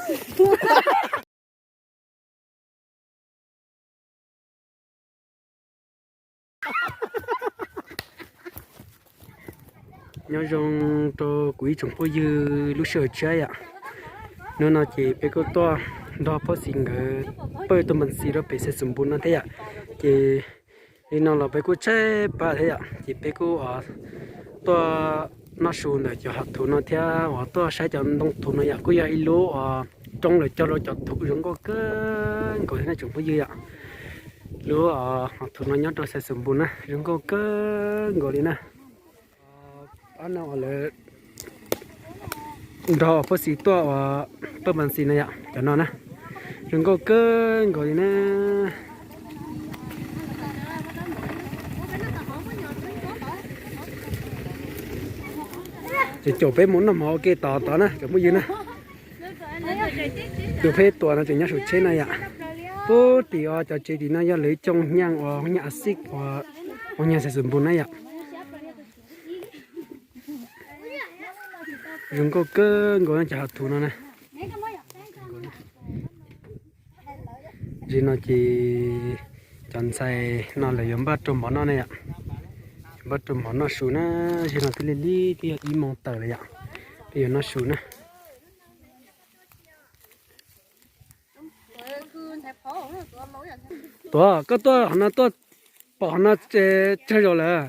Nyob zoo rau kuv ib tsoom phooj ywg lub sij hawm tshiab yom. Hnub no ces peb kuj tuaj nrog Phoj Xis nkawd pawj tuaj npas xis rau pem Xais Xus Npus no thiab yom. Ces li no los peb kuj tshaib plab thiab yom, ces peb kuj tuaj noj su ntawm cov hav thuv no thiab uas tuaj saib cov ntoo thuv no yom. Kuj yog ib lub uas roob lawv cog rau cov thuv zoo nkauj kawg nkaus thiab na tsoom phooj ywg yom. Lub hav thuv no nyob rau Xais Xus Npus na zoo nkauj kawg nkaus li na. Ob no uas lawv nrog Phoj Xis tuaj uas pawj npas xis no yom, cov no na zoo nkauj kawg nkaus li na. Ces caum peb mus noj mov ua ke tod tod na cov phooj ywg na. Tus pheb tuam no tseem nyob saum tsheb no yom. Puag tim os cov tsev tim no yog lawv cov nyaaj uas nyaaj a xij uas nyaaj Xais Xus Npus na yom. Zoo nkauj kawg nkaus cov hav thuv no na. Zaum no ces cov ntxhais no lawv yuav npaj rau mov noj na yom. Yuav npaj rau mov noj su na. Zaum no twb lig lig twb yog ib moos tawm lawm yom. Peb yuav noj su na. Tuam, koj tuaj qhov no tuaj pom qhov no tsawg zaus lawm?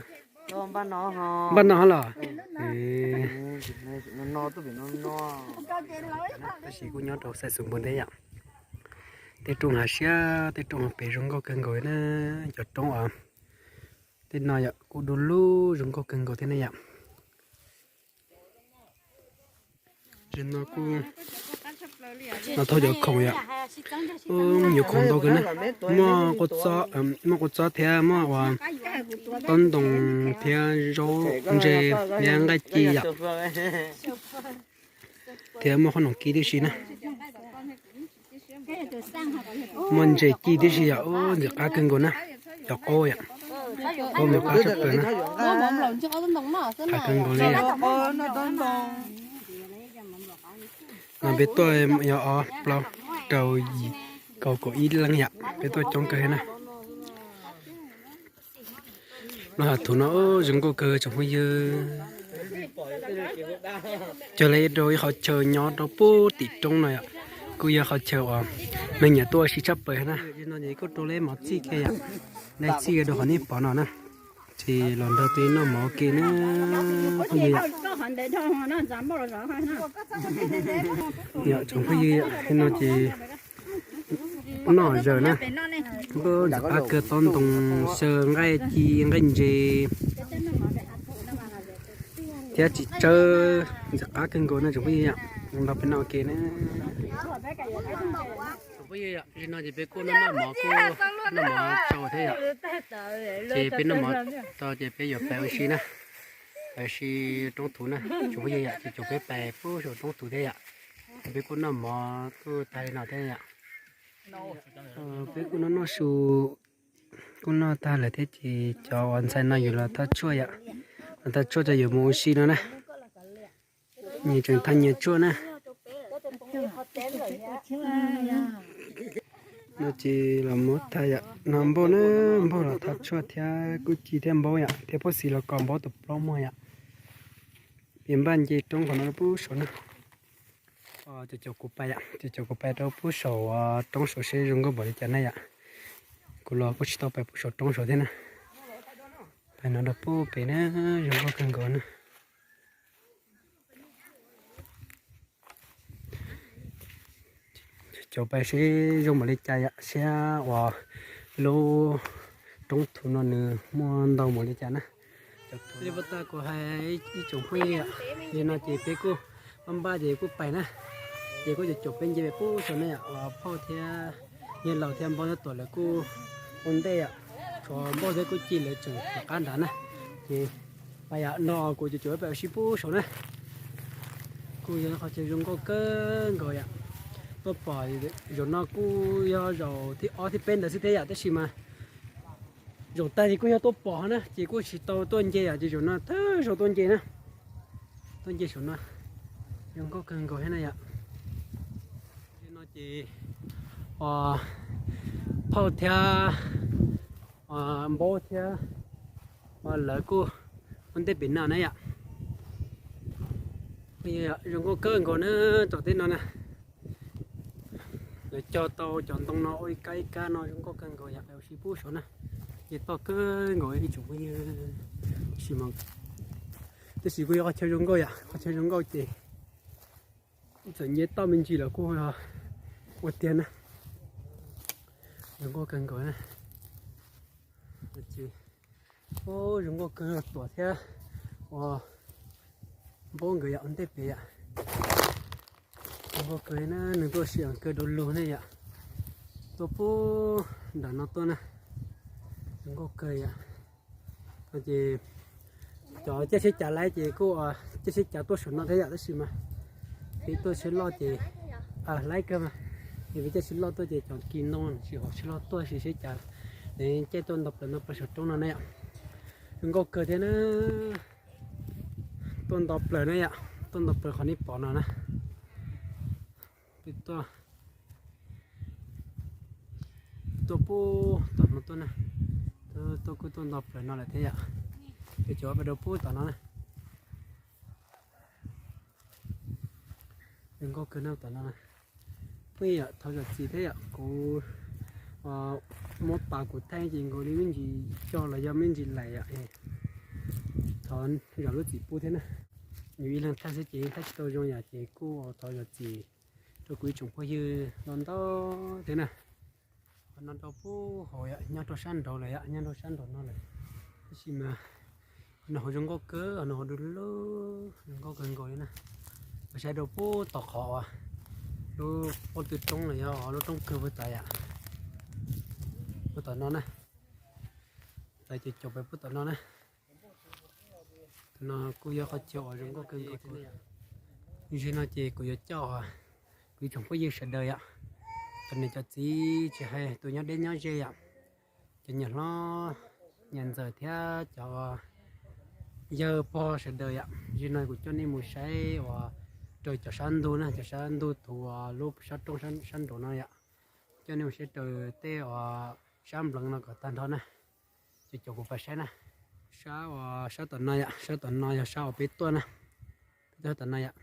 Npaj no los? Tab sis kuj nyob rau Xais Xus Npus thiab yom. Tej roob hav siab, tej roob hav pem zoo nkauj kawg nkaus na. Cov roob uas tej no yom kuj du lug zoo nkauj kawg nkaus thiab ne yom. Zaum no kuj no thauj cov khoom yom. Nyuam khoom ntau kawg na. Muaj, muaj kua txob thiab muaj uas tob ntoo thiab zaub ntse thiab nqaij ci yom. Thiab muaj qhob noom kib tib si na. Muaj ntses ci tib si yom. Ntxim qab kawg nkaus na. Cov qaub yom, qaub ntxim qab tshaj plaws na. Qab kawg nkaus li. No peb tuaj yog ob plaub rau yim kaum kaum ib leeg yom, peb tuaj coob kawg thiab na. Lub hav thuv no zoo nkauj kawg tsoom phooj ywg. Cog lawv rau ib qhov chaw nyob rau puag tim roob no yom, kuj yog qhov chaw uas neeg nyiam tuaj ua si tshaj plaws na. No ces kuj rau lawv mov txij kiag yom, lawv txij rau qhov nej pom no na. Ces los nrog peb noj mov ua ke na phooj ywg yom. Yom tsoom phooj ywg, no ces noj zaws na, ntxim qab kawg, tob ntoo, xyaw nqaij ci nqaij ntses thiab txiv tsawb, ntxim qab kawg nkaus no tsoom phooj ywg yom. Nrog peb noj ua ke na. Tsoom phooj ywg yom, no ces peb kuj noj mov, kuj noj mov tsau thiab yom. Ces peb noj mov tau ces peb yuav pais ua si na, pais ua si roob thuv na tsoom phooj ywg yom. Ces caum peb pais pub saum roob thuv thiab yom. Ces peb kuj noj mov kuj tag li no thiab yom. Peb kuj noj noj su, kuj noj tag lawm thiab ces cov uas ntxhais no yuav los thauj tshuaj yom, los thauj tshuaj ces yuav mus ua si no na. Nyias tseem thaj nyias tshuaj na. No ces los muab thaj yom, no npauj na, npauj los thaj tshuaj thiab kuj ci thiab npaub yom, thiab Phoj Xis los kos npaub tus plaub muag yom. Peb npaj nce roob qhov no pub saum na. Ces caum kuv pais yom, ces caum kuv pais rau pub saum roob saud seb zoo nkauj npaum li cas na yom. Kuv los kuj tsis tau pais pub saum roob saud thiab na. Pais no rau pub pem na, zoo nkauj kawg nkaus na. Caum pais seb zoo npaum li cas yom, seb uas lub roob thuv no nws muaj ntau npaum li cas na. Li puas tas kuv hais ib tsoom phooj ywg, li no ces peb kuj npaj npaj ces kuj pais na. Ces kuj caum caum peb nce pem pub saud na yom, uas phauj thiab yawg laus thiab npaub thiab tuam lawv kuj ua ntej yom, tshuav npaub thiab kuj ci lawv tseem rov qab nrad na. Ces pais yom, no kuv caum caum peb pais ua si pub saud na. Kuj yog qhov chaw zoo nkauj kawg nkaus yom. Tuaj pom zaum no kuj yog zaum thib ob thib peb ntawd xwb thiab yom, tab sis mas zaum tag ces kuj yog tuaj pom na, ces kuj tsis tau tuaj nce yom, ces zaum no thawj zaug tuaj nce na. Tuaj nce saum no zoo nkauj kawg nkaus thiab na yom. Ces, o, Phauj thiab, o, Npaub thiab, o, lawv kuj ua ntej pem no na yom. Zoo nkauj kawg nkaus na, tom teb no na. Lawv cog tau cov ntoo no ua ib kab ib kab no zoo nkauj kawg nkaus yom, lawv ua si pub saud na. Nce toj kawg nkaus ib tsoom phooj ywg. Tab sis kuj yog qhov chaw zoo nkauj yom, qhov chaw zoo nkauj ces txawm nce toj me ntsis los kuj ua tiag na. Zoo nkauj kawg nkaus na. Ces, o, zoo nkauj kawg Tuam thiab, o, Npaub nkawd yom, ua ntej pem yom. Zoo nkauj kawg na, nws tuaj sim kawg du lug ne yom. Tuaj pub nram no tuaj na. Zoo nkauj kawg yom. Ces cov caij tsheb cav laib ces kuj caij tsheb cav tuaj saum no thiab yom, tab sis mas peb tuaj tsheb loj ces, laib kawg mas, es peb caij tsheb loj tuaj ces cov kis ntoo tsis haum tsheb loj tuaj, sis tsheb cav, caij tuaj nto plaws nto plaws saum roob no na yom. Zoo nkauj kawg thiab na. Tuaj nto plaws na yom, tuaj nto plaws qhov nej pom no na. Peb tuaj, tuaj pub tom no tuaj na. Tuaj kuj tuaj nto plaws no lawm thiab yom. Peb cov peb rau pub tom no na. Zoo nkauj kawg na tom no na. Phooj ywg, thov zam txim thiab yom, kuv muab pas kuv thaij ces nkaus li me ntsis cog los yog me ntsis laim yom. Thov zam lub txim pub thiab na. Yus ib leeg thaij xwb ces thaij tsis tau zoo yom, ces kuj thov zam txim rau kuv ib tsoom phooj ywg ntau ntau thiab na. Qhov no rau pub hauv yom, nyob rau sab nraud lawm yom, nyob rau sab nraud no lawm. Tab sis mas qhov no hauv zoo nkauj kawg, qhov no hauv du lug zoo nkauj kawg nkaus li na. Peb saib rau pub tom qhov uas lub pob tw roob los yog lub roob kawg puag ta yom, puag tom no na. Lawv ces caum peb pub tom no na. Tom no kuj yog qhov chaw uas zoo nkauj kawg nkaus thiab na yom. Zaum no ces kuv yuav coj kuv ib tsoom phooj ywg sawv daws yom, cov niam cov txiv tsis hais tus nyob deb nyob ze yom, cov niam hlob niam ntxawm thiab cov yawg pog sawv daws yom. Zaum no kuv coj nej mus saib uas rau cov sab ntug na, cov sab ntug thuv uas lub sab roob sab nraud no yom. Coj nej mus saib rau tej uas sab npleev no kom tag nrho na. Ces caum kuv pais saib na. Sab uas sab tom no yom, sab tom no yog sab uas peb tuaj na. Peb tuaj tom no yom.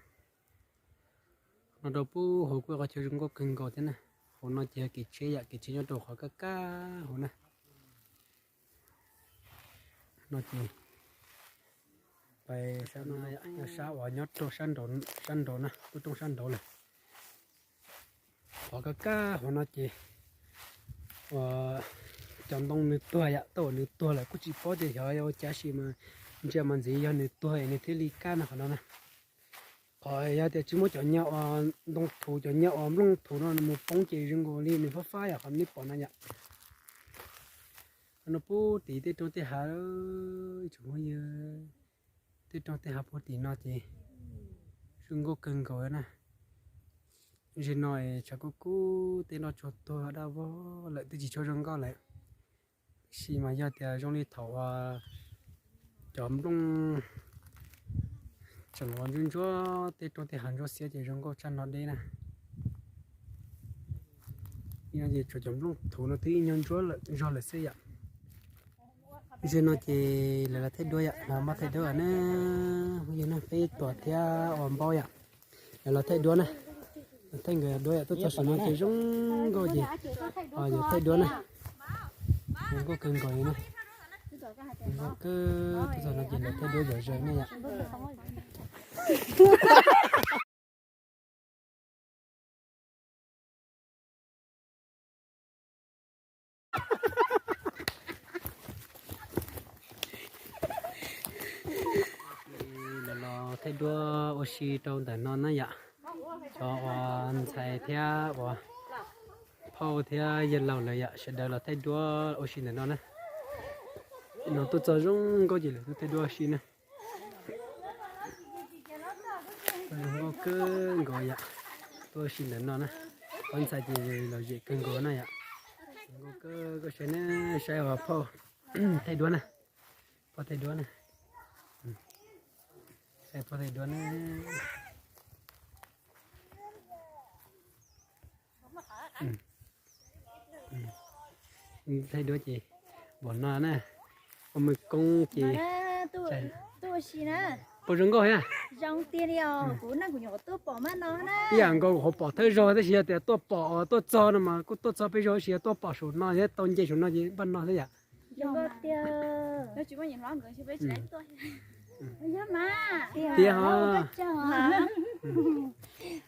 No rau pub hauv kuj qhov chaw zoo nkauj kawg nkaus thiab na. Hauv no ces yog kev tsheb yom, kev tsheb nyob rau qhov kaj kaj hauv na. No ces pais sab no yom, yog sab uas nyob rau sab nraud na, lub roob sab nraud lawm. Qhov kaj kaj hauv no ces uas cov ntoo nws tuag yom, tau nws tuag lawm kuj tsis paub tias xyov yog ua cas sis mas ntsia mas ntxim yog nws tuag es nws thiaj li kaj no qhov no na. Qhov yog tias tsis muab cov nyuag uas ntoo thuv, cov nyuag uas nplooj thuv no mus poob ces zoo nkaus li nws fab fab yom, qhov nej pom no yom. Qhov no pub tim tej roob tej hav, ib tsoom phooj ywg, tej roob tej hav puag tim no ces zoo nkauj kawg nkaus na. Zaum no tshav kub kub tej nroj tsuag tuag daj vog lawm twb tsis tshua zoo nkauj lawm. Tab sis mas yog tias zoo li thaum uas cov nplooj tseem uas ntsuab ntsuab tej roob tej hav ntsuab xiab ces zoo nkauj tshaj no deb na. Ces tshuav cov nplooj thuv no twb ib nyuag ntsuab zog lawm xwb yom. Zaum no ces lawv los thaij duab yom, lawv muab thaij duab na, phooj ywg na, peb Tuam thiab uas Npaub yom. Lawv los thaij duab na, los thaij nkawd duab yom, tuaj txog saum no ces zoo nkauj ces yuav thaij duab na. Zoo nkauj kawg nkaus li na. Zoo nkauj kawg, tuaj txog no ces lawv thaij duab zom zaws na yom. Lawv los thaij duab ua si rau ntawm no na yom. Cov uas ntxhais thiab uas phauj thiab yawg laus lawv yom, sawv daws los thaij duab ua si ntawm no na. No tuaj txog zoo nkauj ces lawv tuaj thaij duab ua si na. Zoo nkauj kawg nkaus yom, tuaj ua si ntawm no na. Pab ntxhais ces lom zem kawg nkaus na yom. Zoo nkauj kawg, koj saib na, saib uas phauj thaij duab na, phauj thaij duab na, saib phauj thaij duab na. Thaij duab ces npaum no na, ua me koob ces, tuaj ua si na, puas zoo nkauj thiab? Zoo tiag li os, kuv neej kuv nyuam qhuav tuaj pom mas no na. Ib yam nkaus kuv qhuav pom thawj zaug tab sis yog tias tuaj pom tuaj txog no mas kuj tuaj txog peb zaug tab sis yog tuaj pom saum no thiab tau nce saum no ces npaj no thiab yam. Zoo nkauj tiag. Tiag ho.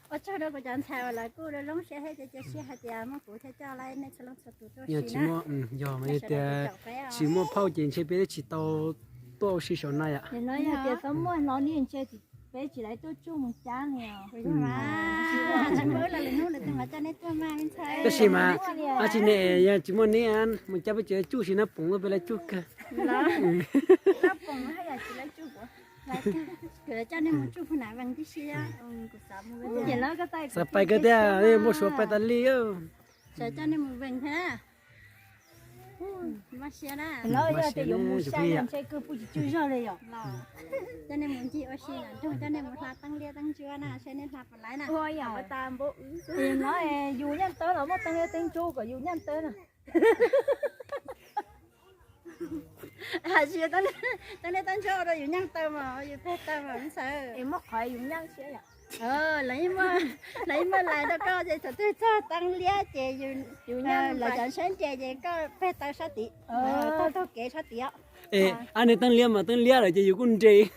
Ua tsaug rau kuv cov ntxhais uas lawv kuj zoo siab thiab cia siab hais tias muaj kuv thiaj coj lawv nej txhua leej txhua tus tuaj ua si na. Yog tias tsis muaj phauj ces ntshe peb twb tsis tau tuaj ua si saum no yom. Yog tias txhob muaj hlo ne ntshe peb tsis lawv tuaj tsuj mus cab li os. Tab sis mas, ab tsis ne, yog tsis muaj neb mus cab peb tsis lawv tsuj si na, poom tuaj peb lawv tsuj kawg. Xav pais kawg tiag, muaj suav pais tas li. Coj nej mus vees thiab. Maj siab na. Lawv yog tias yuav mus sai ntshe kuj pum tsis tsuj zog li yom. Coj nej mus ncig ua si nram nroog, coj nej mus hla teeb liab teeb ntsuab na, saib nej hla puas laiv na. Ua yam no yus nyaj tawb los muaj teeb liab teeb ntsuab kom yus nyaj tawb na. Hais tsis teeb liab teeb ntsuab ua rau yus nyaj tawb mas yus peg tawb mas ntxhais. Es muaj qhov yus nyaj siab yom. Lawv yeej muaj lais rau koj ces thaum twg txog teeb liab ces yus, lawv cov ntshaib nres ces koj peg tawb sab tid, taug taug kev sab tid. Es ab, neb teeb liab mas teeb liab lawm ces yus kuj nres.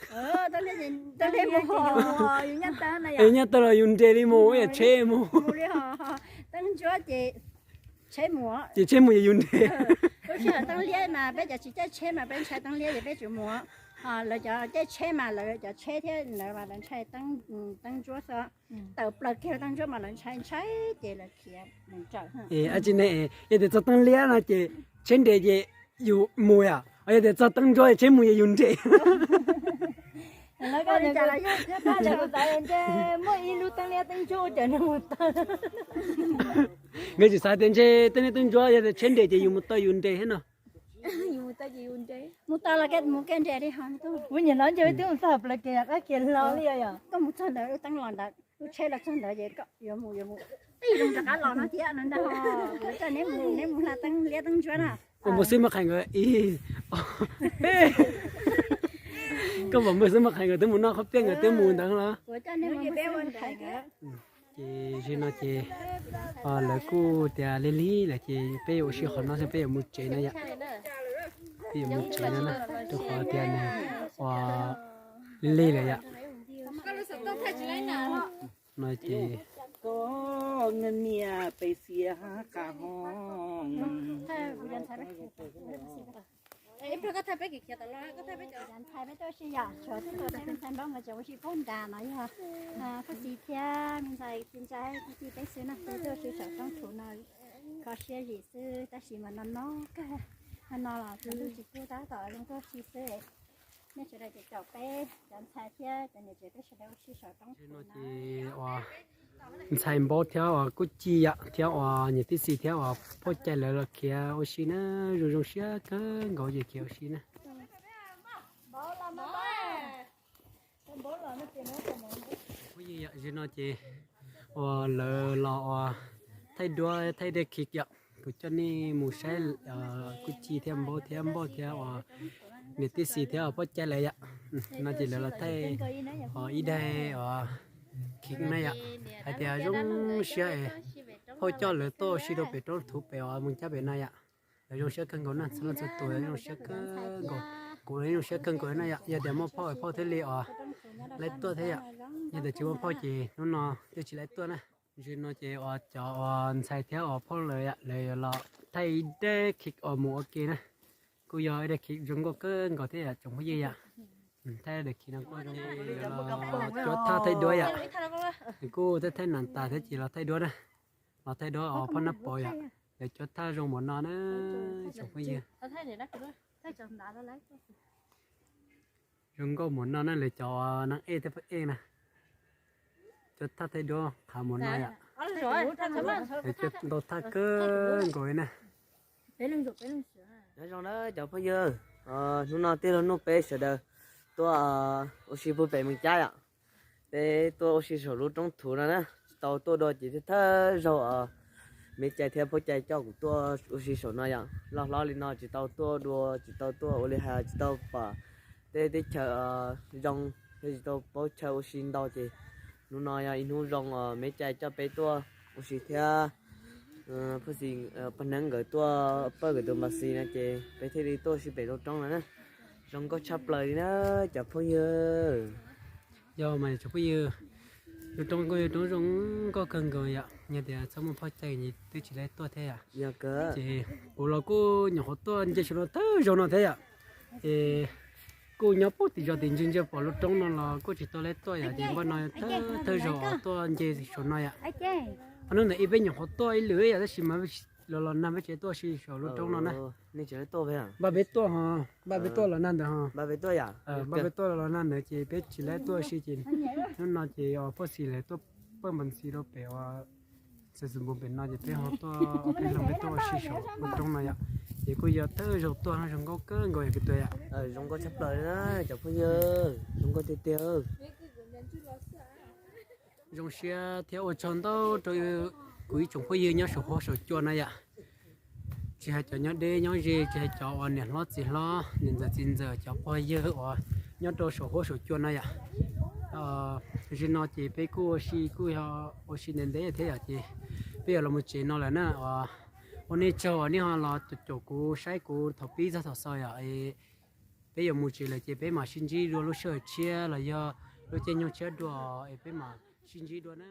Teeb liab mus, yus nyaj tawb los yus nres li mus, yam tsheb mus. Teeb ntsuab ces tsheb mus, ces tsheb mus ces yus nres. Lub sij hawm teeb liab mas peb cov tsis caij tsheb mas peb ntshai teeb liab ces peb tsuas mus. Ho lawv cov caij tsheb mas lawv cov tsheb thiab lawv mas lawv ntshai teeb ntsuab xwb. Tawm plaws kiag teeb ntsuab mas lawv ntshai ntshai ces lawv khiav mus tsaws. Ab tsis ne, yog tias txog teeb liab no ces tsheb nres ces yus mus yom, yog tias txog teeb ntsuab ces tsheb mus ces yus nres. Nkawd tsis xav tias ntshe teeb liab teeb ntsuab yog tias tsheb nres ces yus mus taw yus nres thiab no. Mus taw los mus kev nres li ho. Kuv nim no ntshe twb mus txog plaws kev qab kev hlo li yom. Koj mus txog ntawd lub teeb los ntawd, lub tsheb los txog ntawd ces koj yuav mus yuav mus tij zoo rov qab los no thiab no ntag. Kuv coj neb mus, neb mus hla teeb liab teeb ntsuab na. Koj npau xwb mas qhais nkawd ib, koj npau xwb mas qhais nkawd twb mus noj qhob piaj nkawd twb mus ntawd los. Ces zim no ces lawv kuj tias lig lig lawm ces peb yuav ua si qhov no xwb, peb yuav mus tsev na yom. Peb yuav mus tsev no na, rau qhov tias nws ua lig lig lawm yom. No ces ntxhais peb tuaj ua si nram no yog Phaj Xis thiab me ntxhais Ci Ntsaib Phaj Xis peb xwb na, peb tuaj ua si saum roob thuv no kho siab zim xwb tab sis mas no no kawg, no los tsaus ntuj tsis kub tab tom zoo tuaj ua si xwb. Nej sawv daws caum caum peb cov ntxhais thiab cov niam tsev peb sawv daws ua si saum roob thuv no. Ntxhais Npaub thiab uas Kuj Ci yom, thiab uas niam tij Xis thiab uas phauj Cai lawv los khiav ua si na, zoo zoo siab kawg nkaus ces khiav ua si na. Phooj ywg yom, zim no ces uas lawv los uas thaij duab thaij dej khiv yom, kuv coj nej mus saib Kuj Ci thiab Npaub thiab Npaub thiab uas niam tij Xis thiab uas phauj Cai lawv yom. No ces lawv los thaij uas ib daig uas khiv na yom, hais tias zoo siab es phauj coj lawv tuaj ua si rau pem roob thuv pem uas mus cab pem no yom. Lawv zoo siab kawg nkaus na, txhua leej txhua tus zoo siab kawg nkaus. Kuv los zoo siab kawg nkaus na yom, yog tias muaj phauj es phauj thiaj li uas laib tuaj thiab yom, yog tias tsis muaj phauj ces hnub no twb tsis laib tuaj na. Zim no ces uas cov uas ntxhais thiab uas phauj lawv yom, lawv yuav los thaij ib daig khiv uas mus ua ke na. Kuj yog ib daig khiv zoo nkauj kawg nkaus thiab yom tsoom phooj ywg yom. Thaij daig khiv no kuj zoo nkauj, yuav los cuab thaj thaij duab yom. Kuj thaij thaij nas tas thiab ces los thaij duab na. Los thaij duab uas phauj Nab Pov yom, lawv cuab thaj zoo npaum no na tsoom phooj ywg. Zoo nkauj npaum no na, lawv cov neeg ej thiab pab ej na, cuab thaj thaij duab qhav npaum no yom. Lawv cuab ntau thaj kawg nkaus li na. Nyob zoo na cov phooj ywg, hnub no tij laug Nuj peb sawv daws tuaj ua si puag pem Moos Cab yom. Peb tuaj ua si saum lub roob thuv no na, tsis tau tuaj dua ces thiaj thawj zaug os. Me Cai thiab Phob Cai coj kuv tuaj ua si saum no yom. Loj hlob li no tsis tau tuaj dua, tsis tau tuaj ua li hais, tsis tau pom tej teb chaws zoo, thiab tsis tau paub chaw ua si ntau ces hnub no yog ib hnub zoo os, Me Cai coj peb tuaj ua si thiab Phob Xis, Paj Neeb nkawd tuaj pawj nkawd tus npas xis no ces peb thiaj li tuaj ua si pem lub roob no na. Zoo nkauj tshaj plaws li na cov phooj ywg. Yog mas cov phooj ywg, lub roob kuj yog roob zoo nkauj kawg nkaus yom, yog tias txhob muaj Phob Cai ces twb tsis lab tuaj thiab yom. Ces kuv los kuj nyuam qhuav tuaj nce saum no thawj zaug no thiab yom. Es kuj nyob puag tim zos tim ntsia ntsia pom lub roob no los kuj tsis tau lab tuaj yom, ces npaj no thawj zaug tuaj nce saum no yom. Hnub ntawd ib peb nyuam qhuav tuaj ib lwm yom, tab sis mas los los nag peb tsis tuaj ua si saum lub roob no na. Npaj peb tuaj ho, npaj peb tuaj los nag ntawd ho, npaj peb tuaj los nag ntawd ces peb tsis lab tuaj ua si ces hnub no ces Phob Xis lawv tuaj pawj npas xis rau pem uas xav xus npus pem no ces peb ho tuaj ob peb leeg peb tuaj ua si saum lub roob no yom. Ces kuj yog thawj zaug tuaj no zoo nkauj kawg nkaus yom kwv tij yom. Zoo nkauj tshaj plaws li na cov phooj ywg, zoo nkauj tiag tiag. Zoo siab thiab ua tsaug ntau rau kuv ib tsoom phooj ywg nyob saum huab saum cua no yom. Tsis hais cov nyob deb nyob ze, tsis hais cov uas niam hlob txiv hlob, niam ntxawm txiv ntxawm, cov pog yawg uas nyob rau saum huab saum cua no yom. Zaum no ces peb kuj ua si kuj yog ua si ntev ntev thiab yom, ces peb yuav los mus tsev no lawm na. Ua nej tsaug uas nej ho los caum kuv saib kuv thaum pib txog thaum xaus yom. Peb yuav mus tsev lawm ces peb mam sib ntsib dua lub sij hawm tshiab los yog lub caij nyoog tshiab dua es peb mam sib ntsib dua na.